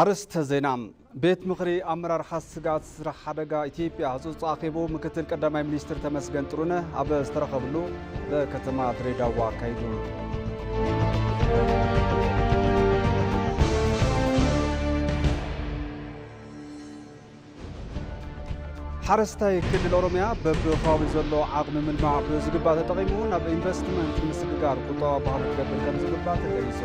ኣርእስተ ዜና። ቤት ምኽሪ ኣመራርሓ ስግኣት ስራሕ ሓደጋ ኢትዮጵያ ህጹጽ ኣኼቡ ምክትል ቀዳማይ ሚኒስትር ተመስገን ጥሩነህ ኣብ ዝተረኸብሉ በከተማ ድሬዳዋ ኣካይዱ። ሓረስታይ ክልል ኦሮሚያ በብኸባቢኡ ዘሎ ዓቕሚ ምልማዕ ብዝግባእ ተጠቒሙ ናብ ኢንቨስትመንት ምስግጋር ቁጠባ ባህሉ ክገብር ከም ዝግባእ ተገሊጹ።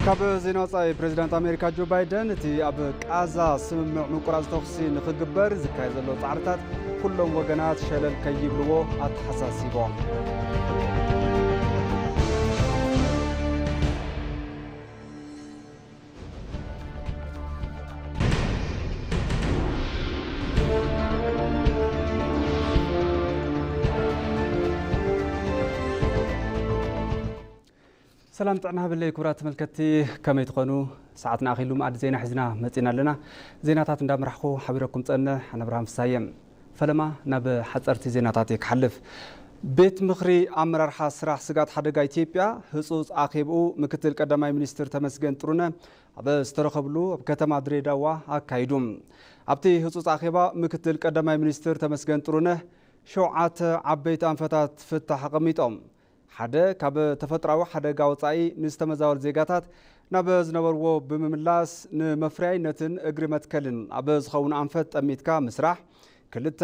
ካብ ዜና ወጻኢ፣ ፕሬዚዳንት ኣሜሪካ ጆ ባይደን እቲ ኣብ ቃዛ ስምምዕ ምቁራጽ ተኹሲ ንኽግበር ዝካየድ ዘሎ ጻዕርታት ኩሎም ወገናት ሸለል ከይብልዎ ኣተሓሳሲቦም። ሰላም ጥዕና ሃበለይ ክቡራት ተመልከትቲ፣ ከመይ ትኾኑ? ሰዓትና ኣኺሉ፣ መኣዲ ዜና ሒዝና መጺና ኣለና። ዜናታት እንዳመራሕኹ ሓቢረኩም ጸንሕ ኣነ ኣብርሃም ፍሳየ። ፈለማ ናብ ሓጸርቲ ዜናታት እየ ክሓልፍ። ቤት ምኽሪ ኣመራርሓ ስራሕ ስጋት ሓደጋ ኢትዮጵያ ህጹጽ ኣኼብኡ ምክትል ቀዳማይ ሚኒስትር ተመስገን ጥሩነህ ኣብ ዝተረኸብሉ ኣብ ከተማ ድሬዳዋ ኣካይዱ። ኣብቲ ህጹጽ ኣኼባ ምክትል ቀዳማይ ሚኒስትር ተመስገን ጥሩነህ ሸውዓተ ዓበይቲ ኣንፈታት ፍታሕ ኣቐሚጦም። ሓደ፣ ካብ ተፈጥሮኣዊ ሓደጋ ወጻኢ ንዝተመዛበሉ ዜጋታት ናብ ዝነበርዎ ብምምላስ፣ ንመፍረያይነትን እግሪ መትከልን ኣብ ዝኸውን ኣንፈት ጠሚትካ ምስራሕ። ክልተ፣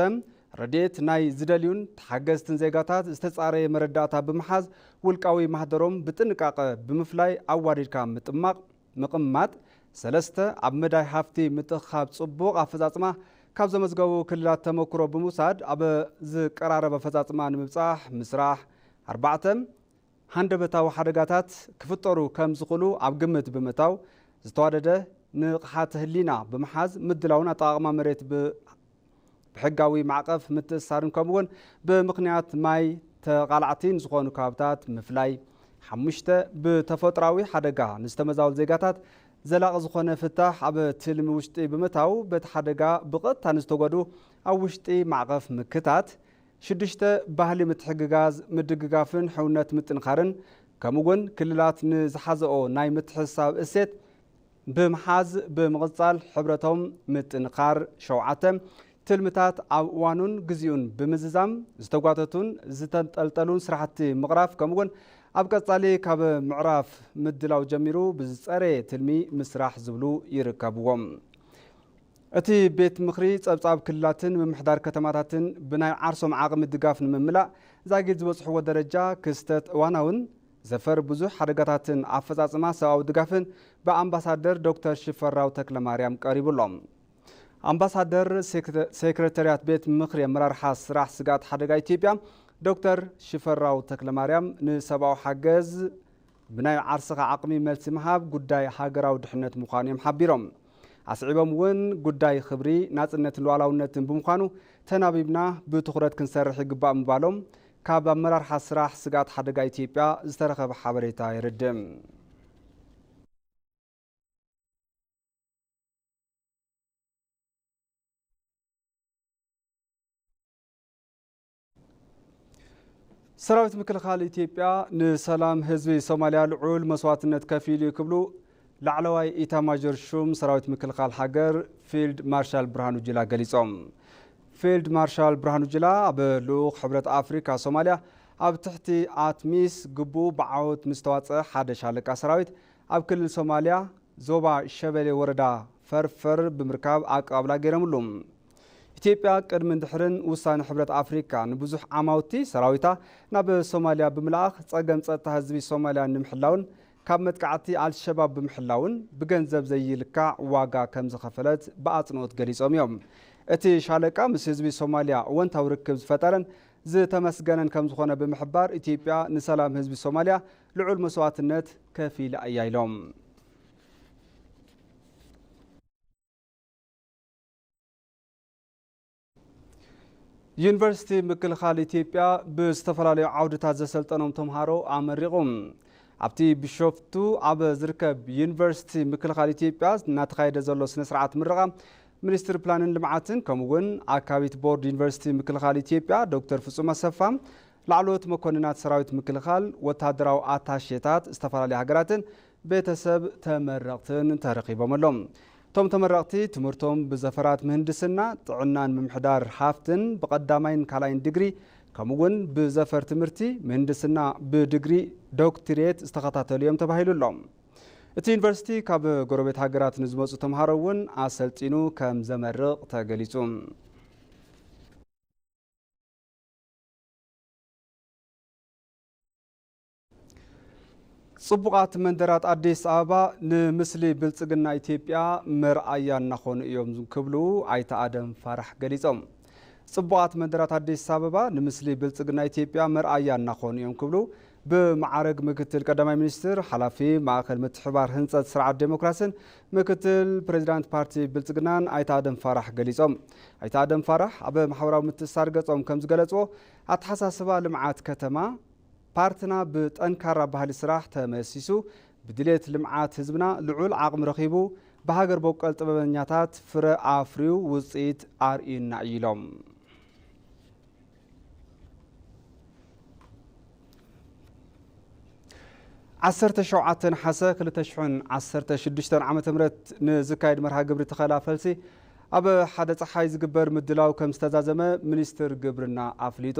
ረድኤት ናይ ዝደልዩን ተሓገዝትን ዜጋታት ዝተጻረየ መረዳእታ ብምሓዝ ውልቃዊ ማህደሮም ብጥንቃቐ ብምፍላይ ኣዋዲድካ ምጥማቕ። ምቕማጥ። ሰለስተ፣ ኣብ መዳይ ሃፍቲ ምትእኽኻብ ጽቡቕ ኣፈጻጽማ ካብ ዘመዝገቡ ክልላት ተመክሮ ብምውሳድ ኣብ ዝቀራረብ ኣፈጻጽማ ንምብጻሕ ምስራሕ። ኣርባዕተ፣ ሃንደበታዊ ሓደጋታት ክፍጠሩ ከም ዝኽእሉ ኣብ ግምት ብምእታው ዝተዋደደ ንቕሓተ ህሊና ብምሓዝ ምድላውን ኣጠቓቕማ መሬት ብ-፣ ብሕጋዊ ማዕቐፍ ምትእስሳርን ከምኡውን ብምኽንያት ማይ ተቓላዕቲ ንዝኾኑ ከባብታት ምፍላይ። ሓሙሽተ፣ ብተፈጥሮኣዊ ሓደጋ ንዝተመዛበሉ ዜጋታት ዘላቒ ዝኾነ ፍታሕ ኣብ ትልሚ ውሽጢ ብምእታው በቲ ሓደጋ ብቐጥታ ንዝተጎድኡ ኣብ ውሽጢ ማዕቐፍ ምክታት። ሽዱሽተ፣ ባህሊ ምትሕግጋዝ፣ ምድግጋፍን ሕውነት ምጥንኻርን ከምኡውን ክልላት ንዝሓዘኦ ናይ ምትሕስሳብ እሴት ብምሓዝ ብምቕጻል ሕብረቶም ምጥንኻር። ሸውዓተ፣ ትልምታት ኣብ እዋኑን ግዚኡን ብምዝዛም ዝተጓተቱን ዝተንጠልጠሉን ስራሕቲ ምቕራፍ ከምኡውን ኣብ ቀጻሊ ካብ ምዕራፍ ምድላው ጀሚሩ ብዝጸረየ ትልሚ ምስራሕ ዝብሉ ይርከብዎም። እቲ ቤት ምኽሪ ጸብጻብ ክልላትን ምምሕዳር ከተማታትን ብናይ ዓርሶም ዓቕሚ ድጋፍ ንምምላእ ዛጊድ ዝበጽሕዎ ደረጃ ክስተት እዋናውን ዘፈር ብዙሕ ሓደጋታትን ኣፈጻጽማ ሰብኣዊ ድጋፍን ብኣምባሳደር ዶክተር ሽፈራው ተክለማርያም ቀሪቡ ኣሎ። ኣምባሳደር ሴክረ-፣ ሴክረታርያት ቤት ምኽሪ ኣመራርሓ ስራሕ ስግኣት ሓደጋ ኢትዮጵያ ዶክተር ሽፈራው ተክለማርያም ንሰብኣዊ ሓገዝ ብናይ ዓርስኻ ዓቕሚ መልሲ ምሃብ ጉዳይ ሃገራዊ ድሕነት ምዃኑ እዮም ሓቢሮም። ኣስዒቦም እውን ጉዳይ ክብሪ፣ ናጽነትን ሉዓላውነትን ብምዃኑ ተናቢብና ብትኹረት ክንሰርሕ ይግባእ ምባሎም ካብ ኣመራርሓ ስራሕ ስግኣት ሓደጋ ኢትዮጵያ ዝተረኸበ ሓበሬታ የረድእ። ሰራዊት ምክልኻል ኢትዮጵያ ንሰላም ህዝቢ ሶማልያ ልዑል መስዋዕትነት ከፊሉ እዩ ክብሉ ላዕለዋይ ኢታማዦር ሹም ሰራዊት ምክልኻል ሃገር ፊልድ ማርሻል ብርሃኑ ጁላ ገሊጾም። ፊልድ ማርሻል ብርሃኑ ጁላ ኣብ ልኡኽ ሕብረት ኣፍሪካ ሶማልያ ኣብ ትሕቲ ኣትሚስ ግቡኡ ብዓወት ምስ ተዋጸ ሓደ ሻለቃ ሰራዊት ኣብ ክልል ሶማልያ ዞባ ሸበሌ ወረዳ ፈርፈር ብምርካብ ኣቀባብላ ገይረምሉ። ኢትዮጵያ ቅድምን ድሕርን ውሳነ ሕብረት ኣፍሪካ ንብዙሕ ዓማውቲ ሰራዊታ ናብ ሶማልያ ብምልኣኽ ጸገም ጸጥታ ህዝቢ ሶማልያ ንምሕላውን ካብ መጥቃዕቲ ኣልሸባብ ብምሕላውን ብገንዘብ ዘይልካዕ ዋጋ ከም ዝኸፈለት ብኣጽንኦት ገሊጾም እዮም። እቲ ሻለቃ ምስ ህዝቢ ሶማልያ እወንታዊ ርክብ ዝፈጠረን ዝተመስገነን ከም ዝኾነ ብምሕባር፣ ኢትዮጵያ ንሰላም ህዝቢ ሶማልያ ልዑል መስዋዕትነት ከፊላ እያ ኢሎም። ዩኒቨርሲቲ ምክልኻል ኢትዮጵያ ብዝተፈላለዩ ዓውድታት ዘሰልጠኖም ተምሃሮ ኣመሪቑ። ኣብቲ ቢሾፍቱ ኣብ ዝርከብ ዩኒቨርሲቲ ምክልኻል ኢትዮጵያ እናተኻየደ ዘሎ ስነ ስርዓት ምረቓ ሚኒስትር ፕላንን ልምዓትን ከምኡ እውን ኣካቢት ቦርድ ዩኒቨርሲቲ ምክልኻል ኢትዮጵያ ዶክተር ፍጹም ኣሰፋ፣ ላዕለዎት መኮንናት ሰራዊት ምክልኻል፣ ወታደራዊ ኣታሼታት ዝተፈላለያ ሃገራትን ቤተሰብ ተመረቕትን ተረኺቦም ኣለዉ። እቶም ተመረቕቲ ትምህርቶም ብዘፈራት ምህንድስና፣ ጥዕናን ምምሕዳር ሃፍትን ብቐዳማይን ካልኣይን ዲግሪ፣ ከምኡ እውን ብዘፈር ትምህርቲ ምህንድስና ብዲግሪ ዶክትሬት ዝተኸታተሉ እዮም ተባሂሉ ኣሎ። እቲ ዩኒቨርሲቲ ካብ ጎረቤት ሃገራት ንዝመፁ ተምሃሮ እውን ኣሰልጢኑ ከም ዘመርቕ ተገሊፁ። ጽቡቓት መንደራት ኣዲስ ኣበባ ንምስሊ ብልጽግና ኢትዮጵያ መርኣያ እናኾኑ እዮም ክብሉ ኣይተ ኣደም ፋራሕ ገሊጾም። ጽቡቓት መንደራት ኣዲስ ኣበባ ንምስሊ ብልጽግና ኢትዮጵያ መርኣያ እናኾኑ እዮም ክብሉ ብማዕረግ ምክትል ቀዳማይ ሚኒስትር ሓላፊ ማእኸል ምትሕባር ህንጸት ስርዓት ዴሞክራስን ምክትል ፕሬዚዳንት ፓርቲ ብልጽግናን ኣይተ ኣደም ፋራሕ ገሊጾም። ኣይተ ኣደም ፋራሕ ኣብ ማሕበራዊ ምትእስሳር ገጾም ከም ዝገለጽዎ ኣተሓሳስባ ልምዓት ከተማ ፓርትና ብጠንካራ ባህሊ ስራሕ ተመሲሱ፣ ብድሌት ልምዓት ህዝብና ልዑል ዓቕሚ ረኺቡ፣ ብሃገር በቆል ጥበበኛታት ፍረ ኣፍርዩ ውፅኢት ኣርእዩና እዩ ኢሎም። ዓሰርተ ሸውዓተ ነሓሰ ክልተ ሽሕን ዓሰርተ ሽዱሽተን ዓመተ ምህረት ንዝካየድ መርሃ ግብሪ ተኸላ ፈልሲ ኣብ ሓደ ፀሓይ ዝግበር ምድላው ከም ዝተዛዘመ ሚኒስትር ግብርና ኣፍሊጡ።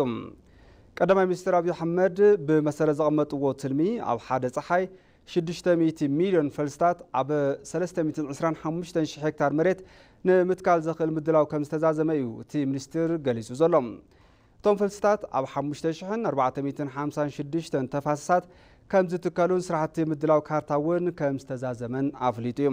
ቀዳማይ ሚኒስትር ኣብይ ኣሕመድ ብመሰረት ዘቐመጥዎ ትልሚ ኣብ ሓደ ፀሓይ ሽዱሽተ ሚእቲ ሚልዮን ፈልስታት ኣብ ሰለስተ ሚእትን ዕስራን ሓሙሽተን ሽሕ ሄክታር መሬት ንምትካል ዘኽእል ምድላው ከም ዝተዛዘመ እዩ እቲ ሚኒስትር ገሊጹ ዘሎ። እቶም ፈልስታት ኣብ ሓሙሽተ ሽሕን ኣርባዕተ ሚእትን ሓምሳን ሽዱሽተን ተፋሰሳት ከም ዝትከሉን ስራሕቲ ምድላው ካርታ እውን ከም ዝተዛዘመን ኣፍሊጡ እዩ።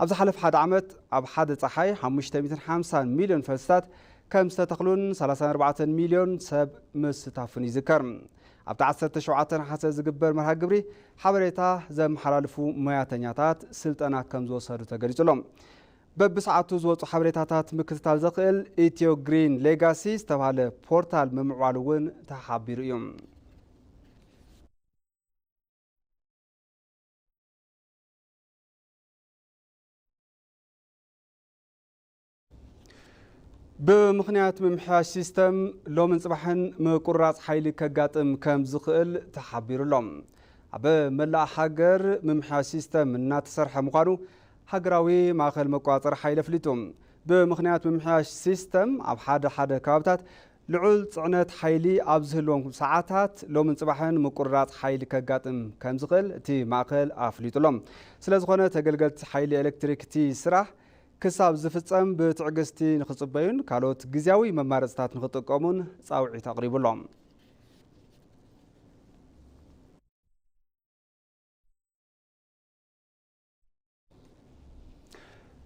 ኣብ ዝሓለፈ ሓደ ዓመት ኣብ ሓደ ፀሓይ ሓሙሽተ ሚእትን ሓምሳን ሚልዮን ፈልስታት ከም ዝተተኽሉን ሰላሳን ኣርባዕተን ሚልዮን ሰብ ምስታፉን ይዝከር። ኣብቲ ዓሰርተ ሸውዓተ ነሓሰ ዝግበር መርሃ ግብሪ ሓበሬታ ዘመሓላልፉ ሞያተኛታት ስልጠና ከም ዝወሰዱ ተገሊጹ ኣሎ። በብሰዓቱ ዝወፁ ሓበሬታታት ምክትታል ዘኽእል ኢትዮ ግሪን ሌጋሲ ዝተባህለ ፖርታል ምምዕባሉ እውን ተሓቢሩ እዩ። ብምኽንያት ምምሕያሽ ሲስተም ሎምን ጽባሕን ምቁርራጽ ሓይሊ ከጋጥም ከም ዝኽእል ተሓቢሩ ኣሎ። ኣብ መላእ ሃገር ምምሕያሽ ሲስተም እናተሰርሐ ምዃኑ ሃገራዊ ማእኸል መቆጻጸሪ ሓይሊ ኣፍሊጡ። ብምኽንያት ምምሕያሽ ሲስተም ኣብ ሓደ ሓደ ከባብታት ልዑል ጽዕነት ሓይሊ ኣብ ዝህልዎም ሰዓታት ሎምን ጽባሕን ምቁርራጽ ሓይሊ ከጋጥም ከም ዝኽእል እቲ ማእከል ኣፍሊጡ ኣሎ። ስለ ዝኾነ ተገልገልቲ ሓይሊ ኤሌክትሪክ እቲ ስራሕ ክሳብ ዝፍጸም ብትዕግስቲ ንኽጽበዩን ካልኦት ግዝያዊ መማረጽታት ንኽጥቀሙን ጻውዒት ኣቕሪቡ ኣሎ።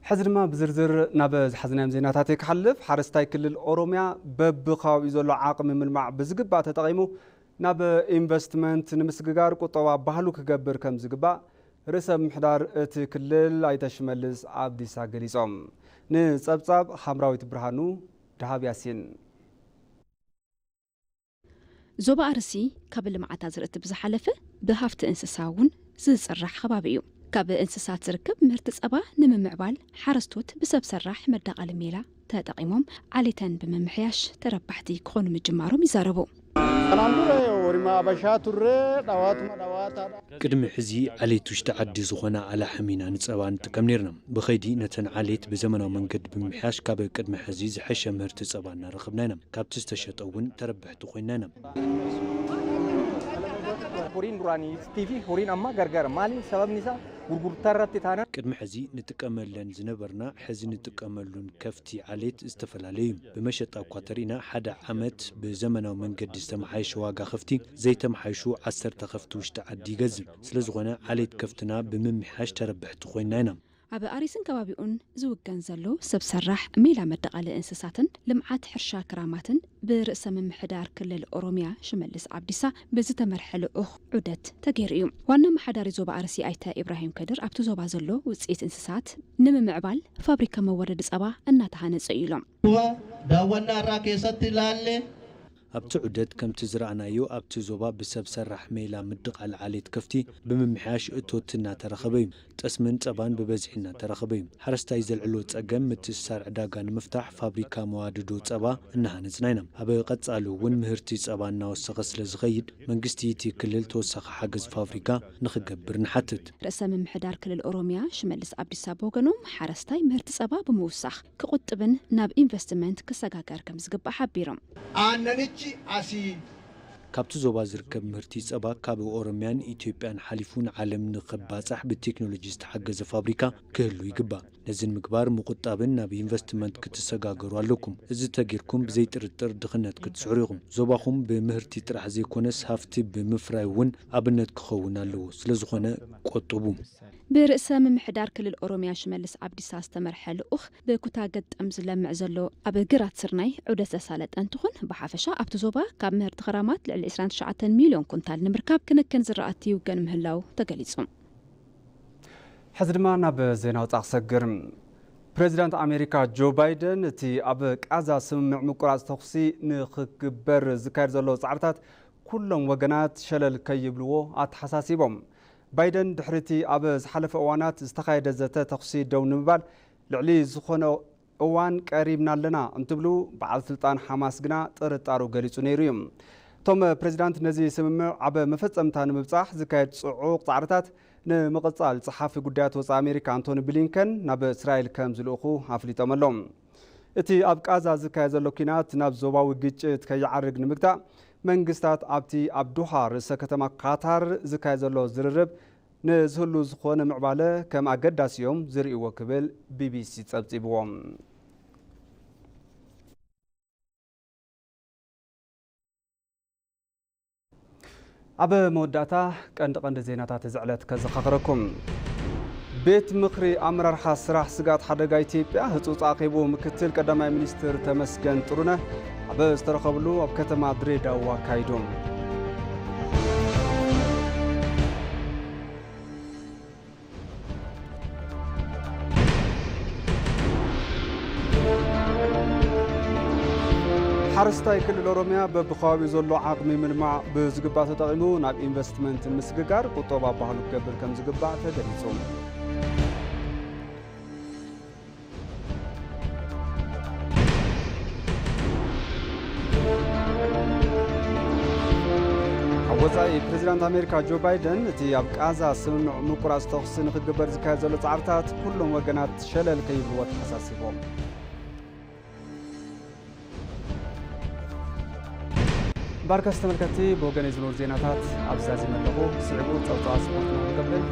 ሕዚ ድማ ብዝርዝር ናብ ዝሓዝናዮም ዜናታት ክሓልፍ፣ ሓረስታይ ክልል ኦሮምያ በብከባቢኡ ዘሎ ዓቕሚ ምልማዕ ብዝግባእ ተጠቒሙ ናብ ኢንቨስትመንት ንምስግጋር ቁጠባ ባህሉ ክገብር ከም ዝግባእ ርእሰ ምምሕዳር እቲ ክልል ኣይተ ሽመልስ ኣብዲሳ ገሊጾም። ንጸብጻብ ሃምራዊት ብርሃኑ፣ ደሃብ ያሲን። ዞባ ኣርሲ ካብ ልምዓት ኣዝርእቲ ብዝሓለፈ ብሃፍቲ እንስሳ እውን ዝፅራሕ ከባቢ እዩ። ካብ እንስሳት ዝርከብ ምህርቲ ፀባ ንምምዕባል ሓረስቶት ብሰብ ሰራሕ መዳቐሊ ሜላ ተጠቒሞም ዓሌተን ብምምሕያሽ ተረባሕቲ ክኾኑ ምጅማሮም ይዛረቡ። Kanaan dura horii habashaa turre dhawaatuma dhawaataa. ቅድሚ ሕዚ ዓሌት ውሽጢ ዓዲ ዝኾና ኣላሕም ኢና ንፀባ ንጥቀም ነይርና። ብኸይዲ ነተን ዓሌት ብዘመናዊ መንገዲ ብምምሕያሽ ካብ ቅድሚ ሕዚ ዝሐሸ ምህርቲ ፀባ እናረኸብና ኢና። ካብቲ ዝተሸጠ እውን ተረብሕቲ ኮይንና ኢና። Horiin duraanii fi horiin ammaa gargar maaliin sababni isaa gurgurtaa irratti taanaan ቅድሚ ሕዚ ንጥቀመለን ዝነበርና ሕዚ ንጥቀመሉን ከፍቲ ዓሌት ዝተፈላለዩ እዩ። ብመሸጣ እኳ ተሪእና ሓደ ዓመት ብዘመናዊ መንገዲ ዝተመሓየሸ ዋጋ ከፍቲ ዘይተመሓይሹ ዓሰርተ ከፍቲ ውሽጢ ዓዲ ይገዝእ። ስለዝኾነ ዓሌት ከፍትና ብምምሕያሽ ተረብሕቲ ኮይንና ኢና። ኣብ ኣሪስን ከባቢኡን ዝውገን ዘሎ ሰብ ሰራሕ ሜላ መዳቐሊ እንስሳትን ልምዓት ሕርሻ ክራማትን ብርእሰ ምምሕዳር ክልል ኦሮምያ ሽመልስ ኣብዲሳ ብዝተመርሐ ልኡኽ ዑደት ተገይሩ እዩ። ዋና ኣመሓዳሪ ዞባ ኣርሲ ኣይተ ኢብራሂም ከድር ኣብቲ ዞባ ዘሎ ውፅኢት እንስሳት ንምምዕባል ፋብሪካ መወረዲ ፀባ እናተሃነፀ እዩ ኢሎም። Daawwannaa irraa keessatti ilaalle ኣብቲ ዑደት ከምቲ ዝረኣናዮ ኣብቲ ዞባ ብሰብ ሰራሕ ሜላ ምድቓል ዓሌት ከፍቲ ብምምሕያሽ እቶት እናተረኸበ እዩ። ጠስምን ጸባን ብበዝሒ እናተረኸበ እዩ። ሓረስታይ ዘልዕሎ ጸገም ምትእስሳር ዕዳጋ ንምፍታሕ ፋብሪካ መዋድዶ ጸባ እናሃነጽና ኢና። ኣብ ቀጻሊ እውን ምህርቲ ጸባ እናወሰኸ ስለ ዝኸይድ መንግስቲ እቲ ክልል ተወሳኺ ሓገዝ ፋብሪካ ንኽገብር ንሓትት። ርእሰ ምምሕዳር ክልል ኦሮሚያ ሽመልስ ኣብዲሳ ብወገኖም ሓረስታይ ምህርቲ ጸባ ብምውሳኽ ክቑጥብን ናብ ኢንቨስትመንት ክሰጋገር ከም ዝግባእ ሓቢሮም። Aannanichi asii ካብቲ ዞባ ዝርከብ ምህርቲ ጸባ ካብ ኦሮሚያን ኢትዮጵያን ሓሊፉ ንዓለም ንኽባጻሕ ብቴክኖሎጂ ዝተሓገዘ ፋብሪካ ክህሉ ይግባእ። ነዚ ንምግባር ምቑጣብን ናብ ኢንቨስትመንት ክትሰጋገሩ ኣለኩም። እዚ ተጌርኩም ብዘይ ጥርጥር ድኽነት ክትስዕሩ ኢኹም። ዞባኹም ብምህርቲ ጥራሕ ዘይኮነስ ሃፍቲ ብምፍራይ እውን ኣብነት ክኸውን ኣለዎ። ስለዝኾነ ቆጥቡ። ብርእሰ ምምሕዳር ክልል ኦሮሚያ ሽመልስ ኣብዲሳ ዝተመርሐ ልኡኽ ብኩታ ገጠም ዝለምዕ ዘሎ ኣብ ግራት ስርናይ ዑደት ዘሳለጠ እንትኾን ብሓፈሻ ኣብቲ ዞባ ካብ ምህርቲ ኽራማት ልዕሊ ዕስራን ትሽዓተን ሚልዮን ኩንታል ንምርካብ ክንክን ዝራእቲ ይውገን ምህላው ተገሊጹ። ሕዚ ድማ ናብ ዜና ወፃኢ ክሰግር። ፕሬዚዳንት ኣሜሪካ ጆ ባይደን እቲ ኣብ ቃዛ ስምምዕ ምቁራፅ ተኹሲ ንክግበር ዝካየድ ዘሎ ፃዕርታት ኩሎም ወገናት ሸለል ከይብልዎ ኣተሓሳሲቦም። ባይደን ድሕሪ እቲ ኣብ ዝሓለፈ እዋናት ዝተኻየደ ዘተ ተኹሲ ደው ንምባል ልዕሊ ዝኾነ እዋን ቀሪብና ኣለና እንትብሉ፣ በዓል ስልጣን ሓማስ ግና ጥርጣሩ ገሊጹ ነይሩ እዩ። እቶም ፕሬዚዳንት ነዚ ስምምዕ ኣብ መፈጸምታ ንምብጻሕ ዝካየድ ጽዑቕ ጻዕርታት ንምቕጻል ጸሓፊ ጉዳያት ወጻኢ ኣሜሪካ ኣንቶኒ ብሊንከን ናብ እስራኤል ከም ዝልእኹ ኣፍሊጦም ኣለዉ። እቲ ኣብ ቃዛ ዝካየድ ዘሎ ኲናት ናብ ዞባዊ ግጭት ከይዓርግ ንምግታእ መንግስታት ኣብቲ ኣብ ዶሃ ርእሰ ከተማ ካታር ዝካየድ ዘሎ ዝርርብ ንዝህሉ ዝኾነ ምዕባለ ከም ኣገዳሲ እዮም ዝርእይዎ ክብል ቢቢሲ ጸብጺብዎ። ኣብ መወዳእታ ቀንዲ ቀንዲ ዜናታት እዚ ዕለት ከዘኻኽረኩም። ቤት ምኽሪ ኣመራርሓ ስራሕ ስግኣት ሓደጋ ኢትዮጵያ ህጹጽ ኣኼብኡ ምክትል ቀዳማይ ሚኒስትር ተመስገን ጥሩነህ ኣብ ዝተረኸብሉ ኣብ ከተማ ድሬዳዋ ኣካይዱ። ሓረስታይ ክልል ኦሮሚያ በብኸባቢኡ ዘሎ ዓቕሚ ምልማዕ ብዝግባእ ተጠቒሙ ናብ ኢንቨስትመንትን ምስግጋር ቁጠባ ባህሉ ክገብር ከም ዝግባእ ተገሊጹ። ኣብ ወጻኢ፣ ፕሬዚዳንት ኣሜሪካ ጆ ባይደን እቲ ኣብ ቃዛ ስምምዕ ምቁራጽ ተኹሲ ንኽግበር ዝካየድ ዘሎ ጻዕርታት ኩሎም ወገናት ሸለል ከይብልዎ ተሓሳሲቦም። ባርከስ ተመልከትቲ፣ ብወገነይ ዝነበሩ ዜናታት ኣብዚ ዛዚመ ኣለኹ። ስዕቡ ጸብጻባት ስፖርት ንኽንቀብል።